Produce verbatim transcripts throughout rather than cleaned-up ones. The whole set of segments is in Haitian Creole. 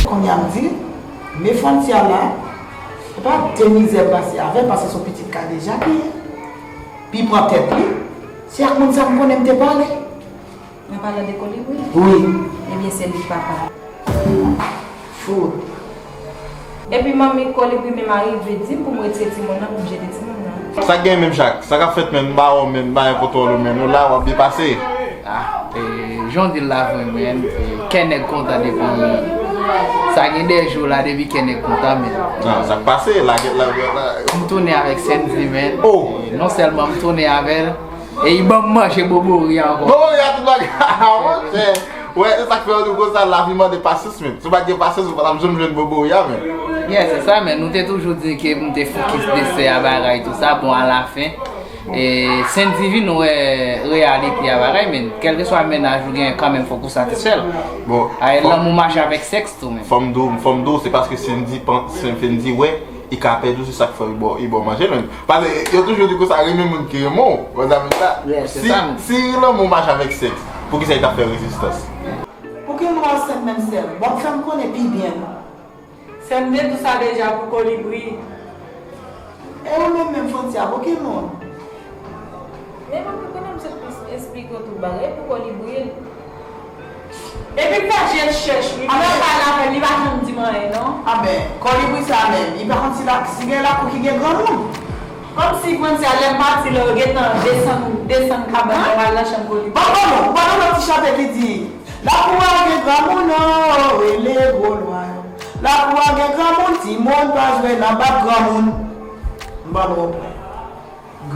Kounye a m di, men Francia la, se pa de mizè m pase avè l, paske se yon pitit kadejak li ye. Pi pran tèt li, se ak moun sa m konnen m te pale. Nan palan de Kolibri? Wi. Ebyen, se li k papa. Fout. Epi manmi Kolibri menm arive di m pou m retire timoun nan, pou m jete timoun nan. Sa k gen menm Chak? Sa k ap fèt menm? M pa wè w menm, m pa gen kontwòl ou menm. Nou la, w ap byen pase? Ah, e, jan w di l la vre, men, e, kè nèg kontan depi sa gen de jou la, depi kè nèg kontan, men. Ah, sa k pase? La, la, la, la. M tounen avèk Sendy, men. Oh! E, non sèlman m tounen avè l, e li ban m manje bobori ankò. Bobori a tout bagay. Ah, monchè. Wè, se sa k fè yo di konsa, lavi mande pasyans, men. Si w pa t gen pasyans, ou pa t ap janm jwenn bobori a, men. Yeah, se sa, men. Nou te toujou di ke m te fokis desè a, bagay, tou sa. Bon, alafen, e, Sendy vin wè reyalite a, bagay, men. Kèlkeswa mennaj ou gen, kanmenm, fòk ou satisfè l. Bon, a, e fò lanmou mache avèk sèks tou, men. Fò m di w, fò m di w, se paske Sendy pan-, Sendy wè, li ka pèdi w, se sa k fè li ba w, li ba w manje, men. Paske yo toujou di konsa, renmen moun ki renmen w. Wè sa, men sa. Yeah, se si, sa, men. Si lanmou mache avèk sèks, poukisa li t ap fè rezistans? Pou ki lwa sèn menm sèl? Bon, fè m konnen pi byen. Sèn m te di w sa deja pou Kolibri. E ou menm menm Francia, pou ki moun? Men manmi konnen m sot plis esplike w tout bagay pou Kolibri. Epi fè je chèch wi. Ann al pale avè l, li pa janm di m anyen non. Anben, Kolibri sa menm, li pa konn si la, si gen lakou ki gen granmoun. Kòmsi Francia lè m pati la, yo gentan desann, desann kabann nan, yo al nan chanm Kolibri. Bon, bon, non, ou pa nan lòt ti chante ki di, lakou a gen granmoun, o, rele gwo lwa yo. Lakou a gen granmoun, timoun pa jwe nan bak granmoun. M ban nou yon pwen.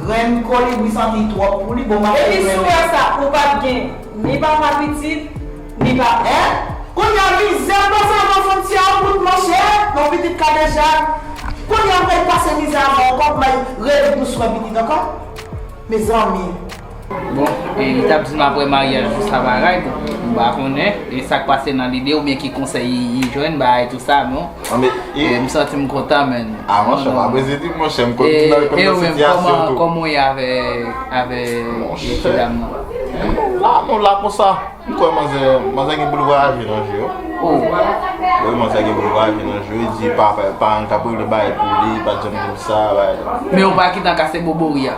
Grenn Kolibri santi twòp pou li, bon, m ap fè grenn. Epi si w wè sa, ou p ap gen ni papa pitit, ni papa. Hein? Kounye a mizè m pase avè w Francia, bout monchè, yon pitit kadejak. Kounye a m pral pase mizè avè w ankò, pou m al rele pou swen pitit ankò. Mezanmi. Bon, e li t ap di m apre maryaj ou sa bagay, bon, m pa konnen, e sa k pase nan lide oubyen ki konsèy li, li jwenn, bagay tou sa, non? Anben, e, e m santi m kontan, men. Ah, monchè, m apresye di, monchè, m konn, e, m konn e ou menm, sitiyasyon kòman, tou. Kòman w ye avè, avè mesye dam nan? Monchè, nou la, nou la konsa. M kwè manzè, manzè gen pou l vwayaje nan je yo. Oh. Wi, manzè gen pou l vwayaje nan je yo. Li di pa, pa, paran l t ap regle bagay pou li, pa t janm di l sa, bagay. Men ou pa gentan kase bobori a?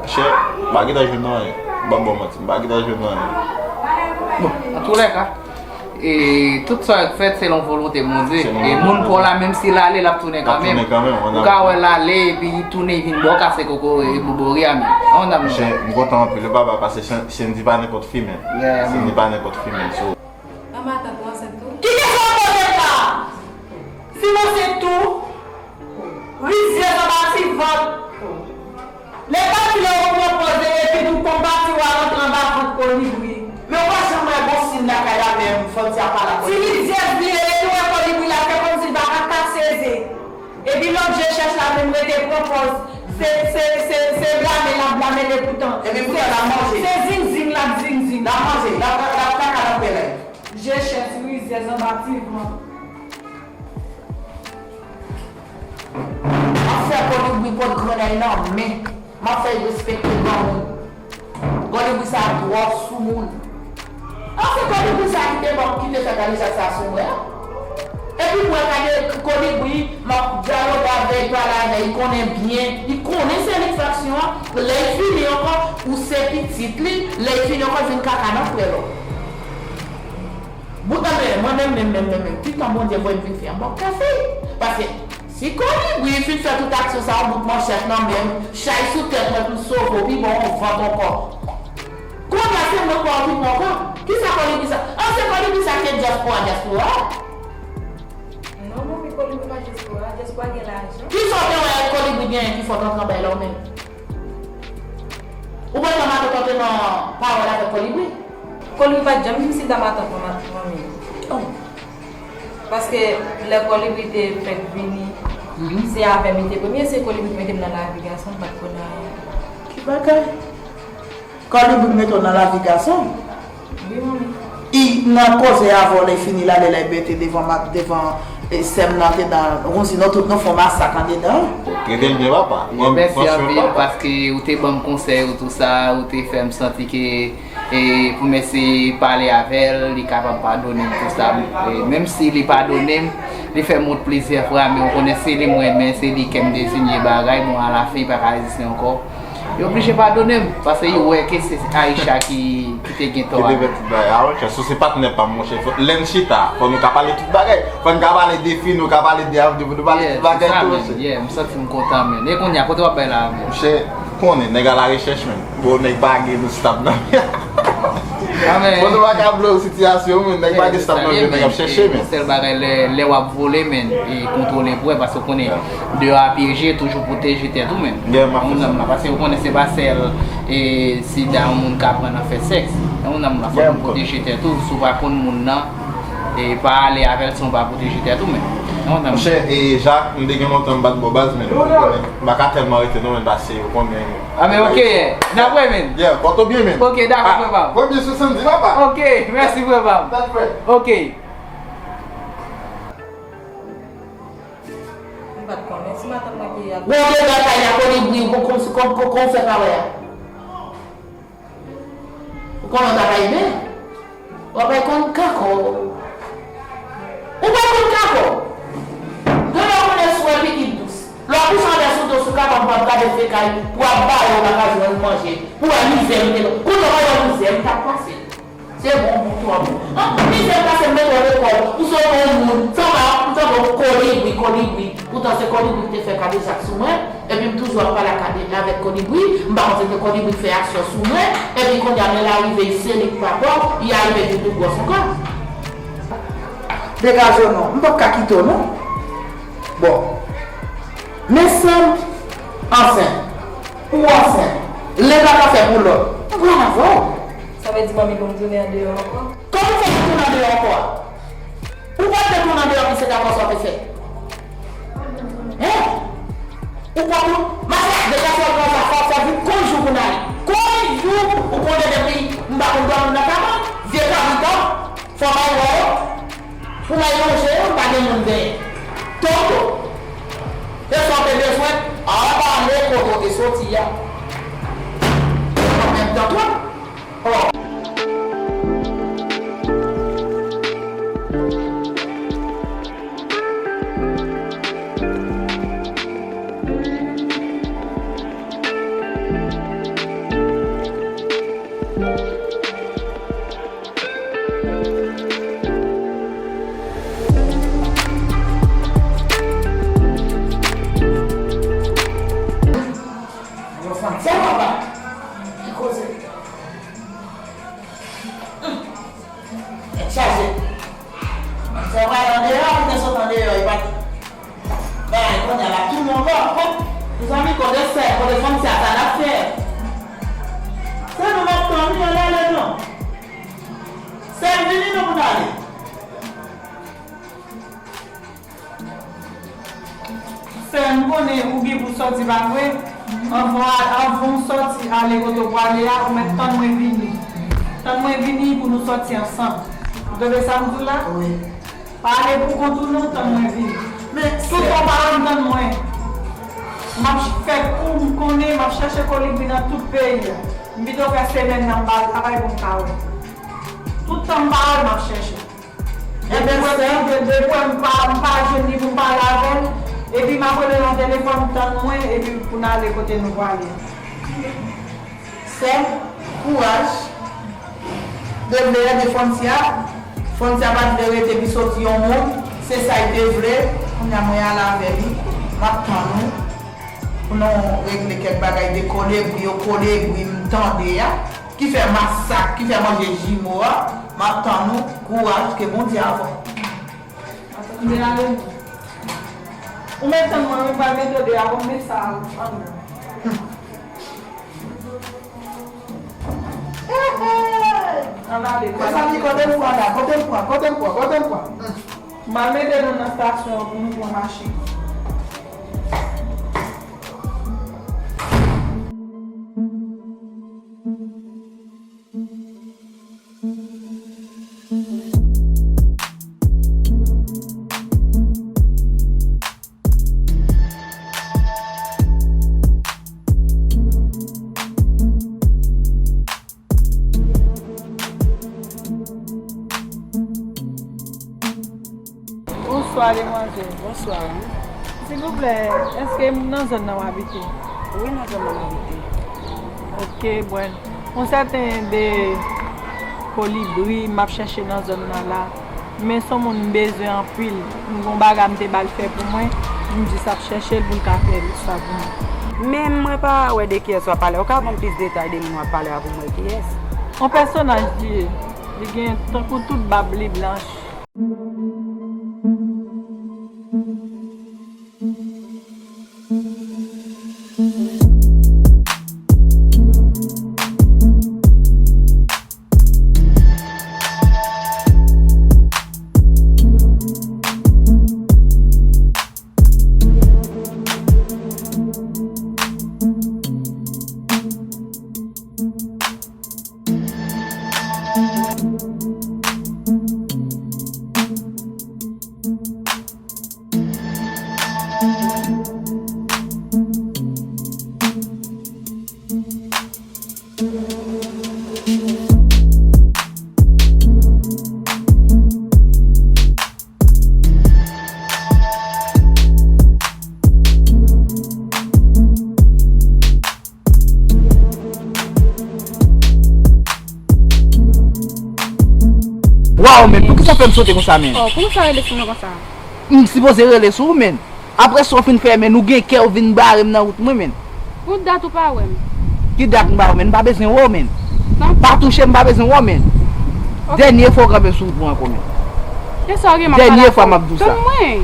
Chè, m pa gentan jwenn anyen. Ban m ba w manti, m pa gentan jwenn anyen. Bon, antoulèka, e tout sa k fèt selon volonte Bondye. Selon volonte Bondye. E moun pa w la, menm si l ale, l ap tounen kanmenm. L ap tounen kanmenm, ou ka wè l ale, epi li tounen, li vin ba w kase koko, e bobori a menm. An dam. Monchè, m kontan anpil, wi papa, paske Sen-, Sendy pa nenpòt fi, men. Yeah, Sendy pa nenpòt fi, men, so. An matant ou ansent tou? Kite sa w poze la! Si m ansent tou, rizyèz anba ti vant. Lè pati la ou pran pòz epi tou konpati w al antre anba vant Kolibri. Men ou pa janm wè gon siy lakay la menm, Francia pa la. Ti rizyèz li ye, epi w wè Kolibri la fè kòmsi l pa ka kase ze. Epi lòt je chèch la menm rete pran pòz. Se, se, se, se blame l ap blame l epoutan. Epi poutan l ap manje. Se zingzing l ap zingzing. L ap manje, l ap, l ap kaka nan pèlèy. Je chèch rizyèz anba ti vant. M ap fè Kolibri pot grenn nan men. M ap fè l respekte granmoun. Kolibri sa twò soumoun. An se Kolibri sa ki te ban, ki te fè kadejak sa sou mwen. Epi mwen gade Kolibri, m ap dyaloge avè l, pale avè l, li konnen byen, li konnen se li k fè aksyon an. Lè l fini ankò, ou se pitit li, lè l fini ankò, l vin kaka nan pwèl ou. Bout nan men, mwen menm, menm, menm, menm, menm, pitan Bondye voye m vin fè yon bòk kafe. Paske si Kolibri fin fè tout aksyon sa yo, bout manchèt nan men m, chay sou tèt mwen pou m sove w, pi bon yon vant ankò. Kounye a se mwen k pa okip mwen ankò. Kisa Kolibri sa? An se Kolibri sa ki dyaspora, dyaspora? Non, manmi, Kolibri pa dyaspora. Dyaspora gen lajan. Kisa w te wè Kolibri genyen ki fè w t antre anba l la w menm? Ou pa t nan matant ou te nan pawòl avèk Kolibri? Kolibri pa t janm di m si l ta matant mwen, ma-, manmi. Oh. Paske lè Kolibri te fèk vini, se avè m li te premye, se Kolibri ki mete m nan lavi gason, m pa t konn anyen. Ki bagay? Kolibri mete w nan lavi gason? Wi, manmi. I nan koze avè w lè fini la, lè lè mete devan ma-, devan, e, sè m nan te nan, ou konn si nou tout nou fè yon masak andedan. Trete l byen, papa. Mwen, mèsi anpil paske ou te ban m konsèy ou tou sa, ou te fè m santi ke, e, pou m eseye pale avè l, li kapab padone m tou sa. E, menm si li padone m, li fè m wont plizyè fwa, men ou konnen se li m renmen, se li kè m deziye bagay, bon, alafen, li pa ka reziste ankò. Yo oblije padone m, paske yo wè ke se Aisha ki, ki te gen tò a. Ki te fè tout bagay. Ah, ok, so se patnè pa m, monchè. Fò, lè n chita, fò nou ka pale tout bagay. Fò n ka pale de fi, nou ka pale de avni, fò nou pale tout bagay tou, monchè. Yeah, m santi m kontan, men. E kounye a, kote w ap bay la, men? Monchè, konnen, nèg a la rechèch, men. Bon, nèg pa gen nou stab nan. Kote w pa ka blow sitiyasyon, men, nèg pa gen stab nan, men nèg ap chèche, men. Sèl bagay, lè, lè w ap vole, men, e kontwole pou wè, paske w konnen, deyò a pyeje, toujou pwoteje tèt ou, men. Yon nonm la, paske ou konnen se pa sèl, e, sida yon moun ka pran nan fè sèks. Yon nonm la, fò nou pwoteje tèt ou, si w pa konn moun nan, e, pa ale avè l san w pa pwoteje tèt ou, men. Yon nonm. Monchè, e, Jak, m te gen lontan m pa t bò baz, men, ou konnen, m pa ka tèlman rete non, men, paske ou konnen. Ah, men, ok, n ap wè, men. Yeah, pòte w byen, men. Ok, dakò, frè pa m. Premye sou Sandy, papa. Ok, mèsi, frè pa m. Ok. M pa t konnen si matant mwen te ap. Bon, de batay la, Kolibri, ou kon, kon, kon, kon fè pa wè a. Ou konnen w ta bay men. W ap bay konn kako. Ou pa konn kako. Gen lè w konnen sou w pitit dous. Lè w kouche anlè sou do sou kaka, w ap gade fekay, pou w ap bare, w pa ka jwenn manje. Pou w wè mizè, mizè. Kounye a w wè mizè, m t ap pase. Se bon, bon, twò bon. An, mizè pase m mete w lekòl, ou se yon moun, sa va, ou tankou Kolibri, Kolibri. Poutan se Kolibri ki te fè Kadejak sou mwen, epi m toujou ap pale ak Kade-, avèk Kolibri, m pa konn si se Kolibri ki fè aksyon sou mwen, epi kounye a lè l arive, se li k pa bon, li arive vin pi gwòs ankò. Degaje w non, m p ap ka kite w non. Bon. Men san m ansent, ou ansent, len pa ka fè pou lòt, m pral avè w. Sa vle di manmi pou m tounen andeyò ankò? Kòman w fè pou tounen andeyò ankò a? Ou pa t dwe tounen andeyò, men se dakò sa w te fè. Hein? Ou pa tou, mache, degaje w konsa, fò, fò vin konn jou pou n ale. Konn jou, ou konnen depi m pa konn dòmi nan kay mwen, vye kabrit an, fò m al wè yo. Pou m al lonje yo, m pa gen moun veye. Tonton, e sa w te bezwen, al pale kote w te soti a. Ou pa menm tan twòp. Oh. Yo fanm fè papa. Ki koze? Tèt chaje. Fè w al andeyò, ou te sot andeyò, e pa t bay, kounye a l ap tounen ankò. Mezanmi, kote sè, kote fanm sè a, sa n ap fè? Se nou m ap tann, wi, ann ale non. Sè m, vini non pou n ale. Sè, m konnen ou gen pou sòti, pa vre? Anvan, anvan w sòti ale kote w prale a, ou mèt tann mwen vini. Tann mwen vini pou nou sòti ansanm. Ou tande sa m di w la? Wi. Pa ale pou kont ou non, tann mwen vini. Men, tout tan pawòl m tann mwen. M ap fè kou m konnen, m ap chèche Kolibri nan tout peyi a. M pito fè semèn nan m pa al travay pou m ka wè. Tout tan m pawòl m ap chèche. Depi w wè, de-, depi w wè m pa, m pa jwenn li pou m pale avè l, epi m ap rele l nan telefòn, tann mwen, epi pou n ale kote nou prale a. Sè m, kouraj. Debleye de fwontyè a, Kòmsi a pa t vle rete epi soti yon moun, se sa l te vle. Kounye a mwen ale avè li, m ap tann ou pou nou regle kèk bagay de kolibri yo, kolibri m tande a, ki fè masak, ki fè manje jimo a. M ap tann ou, kouraj, ke Bondye avè w. Ann ale non. Ou mèt tann mwen, wi, m pral mete w deyò, bon, men sa, ann. Ann ale, mezanmi, kote m pran la? Kote m pran? Kote m pran? Kote m pran? M al mete nou nan estasyon an pou nou pran machin. Bonswa, demwazèl. Bonswa. Silvouplè, èske nan zòn nan w abite? Wi, nan zòn nan m abite. Ok, bwèn. Yon sèten de kolibri m ap chèche nan zòn nan la. Men se yon moun m bezwen anpil. M gon bagay m te ba l fè pou mwen. M jis ap chèche l pou l ka fè sa pou mwen. Men mwen pa wè de kiyès w ap pale. Ou ka ban m plis detay de moun w ap pale a pou m wè kiyès? Yon pèsonaj li ye. Li gen tankou tout bab li blanch. Waw, men, poukisa w fè m sote konsa, men? Oh, poukisa w rele sou mwen konsa? M sipoze rele sou ou, men. Apre sa w fin fè, men, ou gen kè w vin bare m nan wout mwen, men. Pou dat ou pa wè m. Ki dat m pa wè w, men? M pa bezwen wè w, men. Pa touche m, m pa bezwen wè w, men. Ok. Dènye fwa w kanpe sou wout mwen ankò, men. Kisa w gen m ap pale avè w? Dènye fwa m ap di w sa. Tann mwen.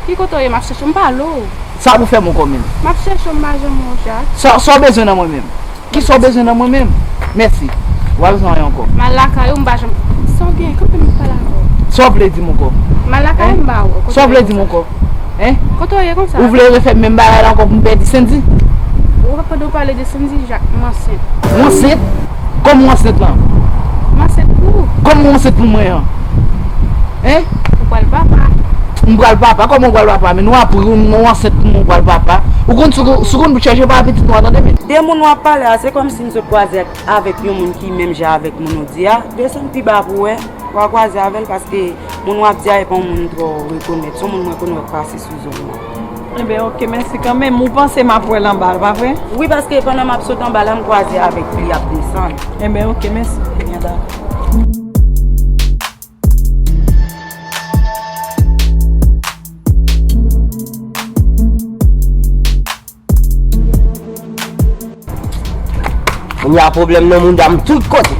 Ki kote w ye? M ap chèche w, m pa wè w. Sa pou fè m ankò, men? M ap chèche w, m pa janm wè w, Jak. Sa, sa w bezwen nan mwen menm? Kisa w bezwen nan mwen menm? Mèsi. Ou pa bezwen anyen ankò. M al lakay ou, m pa janm. Sa w gen? Kanpe m pale avè w. Sa w vle di m ankò? M al lakay ou, m pa wè w. Sa w vle di m ankò? Hein? Kote w ye konsa? Ou vle refè menm bagay la ankò pou m pèdi Sendy? Ou pa pandan w pale de Sendy, Jak, m ansent. Ou ansent? Kòman ou ansent lan? M ansent pou ou. Kòman ou ansent pou mwen an? Hein? Ou pral papa. M pral papa? Kòman ou pral papa? Men nou apri ou, ou ansent pou mwen, ou pral papa. Ou konn, si w konn bout chèche pa pitit nou an, tande, men. De moun w ap pale a, se kòmsi m sot kwaze ak, avèk yon moun ki menm jan avèk moun ou di a. Desann pi ba pou w wè. W a kwaze avè l paske moun w ap di a e pa yon moun m twò rekonèt. Se yon moun mwen konn wè k pase sou zòn nan. Enben, oke, mèsi kanmenm. Ou panse m ap wè l anba a, pa vre? Wi, paske pandan m ap sot anba la, m kwaze avèk li ap desann. Enben, oke, mèsi. Ebyen, dakò. Kounye a pwoblèm nan mouda m tout kote.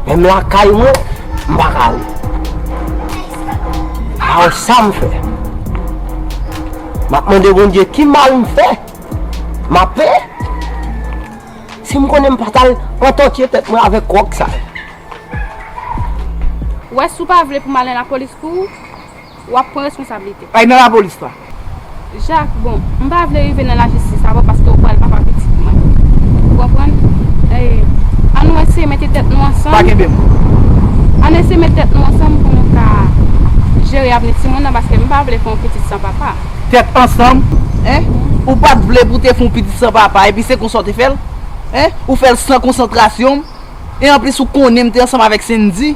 Menm lakay mwen, m pa ka ale. Pa wè sa m fè. M ap mande Bondye ki mal m fè. M ap peye. Si m konnen m pa t al antòtye tèt mwen avèk wòk sa yo. Wè, si w pa vle pou m al nan lapolis pou ou, w ap pran responsablite. Ay nan lapolis la. Jak, bon, m pa vle rive nan lajistis avè w paske w pral papa pitit mwen. Ou konprann? E, ann nou eseye mete tèt nou ansanm. Pa kenbe m. Ann eseye mete tèt nou ansanm pou nou ka jere avni timoun nan paske m pa vle fè yon pitit san papa. Tèt ansanm? Hein? Ou pa t vle pou w te fè yon pitit san papa epi se konsa w te fè l? Hein? Ou fè l san konsantrasyon m? E anplis ou konnen m te ansanm avèk Sendy?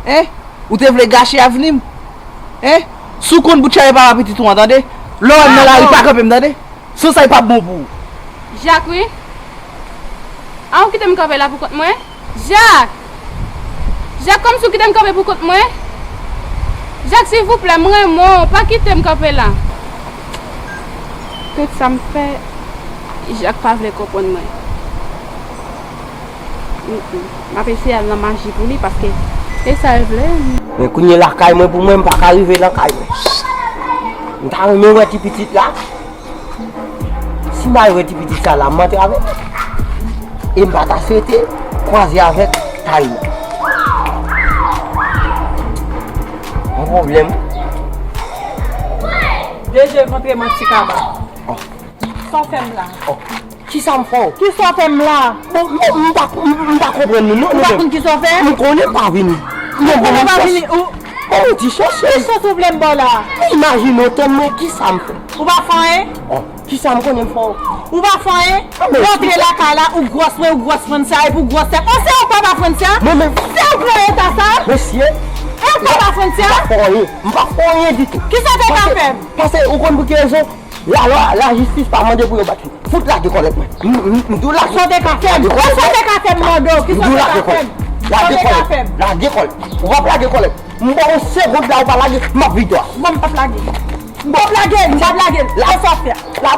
Hein? Ou te vle gache avni m? Hein? Si w konn bout chale papa pitit ou an, tande? Lè w wè m nan lari, pa kanpe m, tande? San sa, li p ap bon pou ou. Jak, wi. A ou kite m kanpe la pou kont mwen? Jak! Jak, kòmsi w kite m kanpe pou kont mwen? Jak, silvouplè, m renmen w, pa kite m kanpe la. Tout sa m fè, Jak pa vle konprann mwen. Mm, mm. M ap eseye al nan maji pou li, paske se sa l vle. Men kounye lakay mwen pou mwen, m pa ka rive nan kay mwen. M ta renmen wè ti pitit la. Si m al wè ti pitit sa la, m antre avè l. E m pa ta swete kwaze avèk Taïna. Yon pwoblèm. D J kontre manti kaba. Oh. Sa w fè m la? Oh. Kisa m fè w? Kisa w fè m la? Bon, non, m pa, m, m pa konprann nou, non. Ou pa konn kisa w fè? M konnen m pa vini. Ou konnen pa vini, ou... Bon, ou di chòche. Ki chòche ou vle m ba w la? Imajine w tande mwen, kisa m fè? Ou pa fè anyen? Oh, kisa m konnen m fè w? Ou pa fè anyen? Ah, men... Ou antre lakay la, ou gwòs mwen, ou gwòs Francia, epi ou gwòs tèt. Oh, se ou papa Francia? Mwen menm. Se ou k nan eta sa? Mesye. E ou papa Francia? M pa fè anyen. M pa fè anyen ditou. Kisa w te ka fè m? Paske, paske ou konn pou ki rezon? Lalwa, lajistis pa mande pou yo bat li. Fout lage kòlèt mwen. M, m, m di w lage. Sa w te ka fè m? Lage kòlèt mwen. Sa w te ka fè m, mande w? Kisa w te ka fè m? Lage kòlèt. Lage kòlèt. Lage kòlèt. Ou p ap lage kòlèt. M ba w yon segond la, ou pa lage, m ap vide w. Bon, m p ap lage. M p ap lage, m p ap lage. Sa w fè? La...